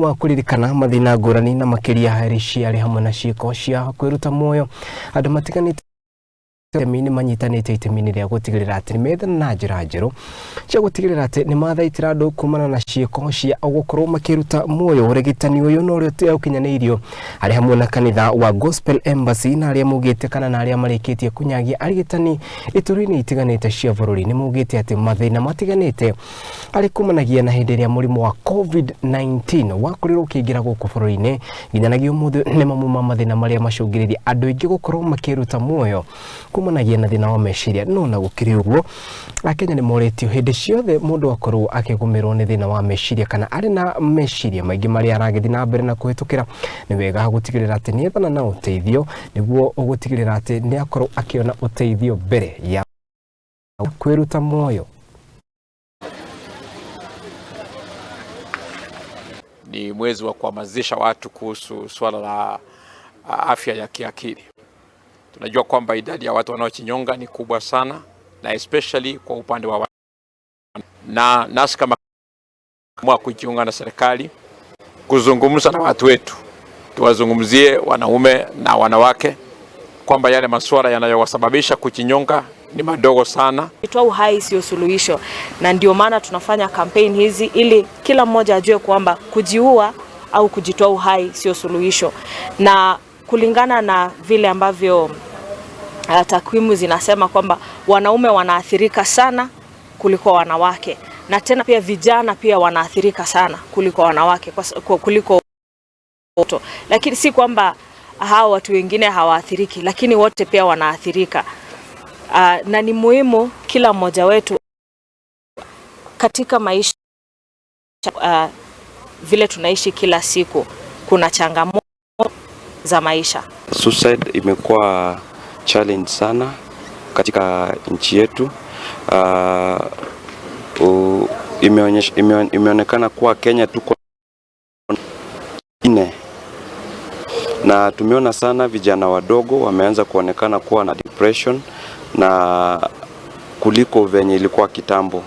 Wa kũririkana mathĩna ngũrani na makĩria harĩ ciarĩ hamwe na ciĩko cia kwĩruta muoyo, andũ matiganĩte itemi nĩ manyitanĩte itemi-inĩ rĩa gũtigĩrĩra atĩ nĩ methana na njĩra njerũ cia gũtigĩrĩra atĩ nĩ mathaitĩra andũ kumana na ciĩko cia gũkorwo makĩruta muoyo. Ũrigitani ũyũ no ũrĩa ũkinyanĩirio harĩ hamwe na kanitha wa Gospel Embassy na arĩa maugĩte kana na arĩa marĩkĩtie kũnyagia arigitani ituri-inĩ itiganĩte cia bũrũri nĩ maugĩte atĩ mathĩna matiganĩte arĩ kumanagia na hĩndĩ ĩrĩa mũrimũ wa COVID-19 wakorirwo ũkĩingĩra gũkũ bũrũri-inĩ nginyanagia ũmũthĩ nĩ mamwe ma mathĩna marĩa macũngĩrĩria andũ aingĩ gũkorwo makĩruta muoyo kumanagia na thĩna wa meciria. No na gũkĩrĩ ũguo, Akenya nĩ morĩtio hĩndĩ ciothe mũndũ akorwo akĩgũmĩrwo nĩ thĩna wa meciria kana arĩ na meciria maingĩ marĩa aragĩthiĩ na mbere na kũhĩtũkĩra, nĩ wega gũtigĩrĩra atĩ nĩ ethana na ũteithio nĩguo gũtigĩrĩra atĩ nĩ akorwo akĩona ũteithio mbere ya kwĩruta muoyo. Ni mwezi wa kuhamasisha watu kuhusu swala la afya ya kiakili. Tunajua kwamba idadi ya watu wanaojinyonga ni kubwa sana, na especially kwa upande wa na nasi kama kujiunga na serikali kuzungumza na watu wetu, tuwazungumzie wanaume na wanawake kwamba yale masuala yanayowasababisha kujinyonga ni madogo sana. Kutoa uhai sio suluhisho, na ndio maana tunafanya campaign hizi ili kila mmoja ajue kwamba kujiua au kujitoa uhai sio suluhisho. Na kulingana na vile ambavyo takwimu zinasema kwamba wanaume wanaathirika sana kuliko wanawake, na tena pia vijana pia wanaathirika sana kuliko wanawake kuliko watoto. Lakini si kwamba hao watu wengine hawaathiriki, lakini wote pia wanaathirika. Na ni muhimu kila mmoja wetu katika maisha, vile tunaishi kila siku, kuna changamoto za maisha. Suicide imekuwa challenge sana katika nchi yetu. Imeonekana kuwa Kenya tuko 4, na tumeona sana vijana wadogo wameanza kuonekana kuwa na depression na kuliko venye ilikuwa kitambo.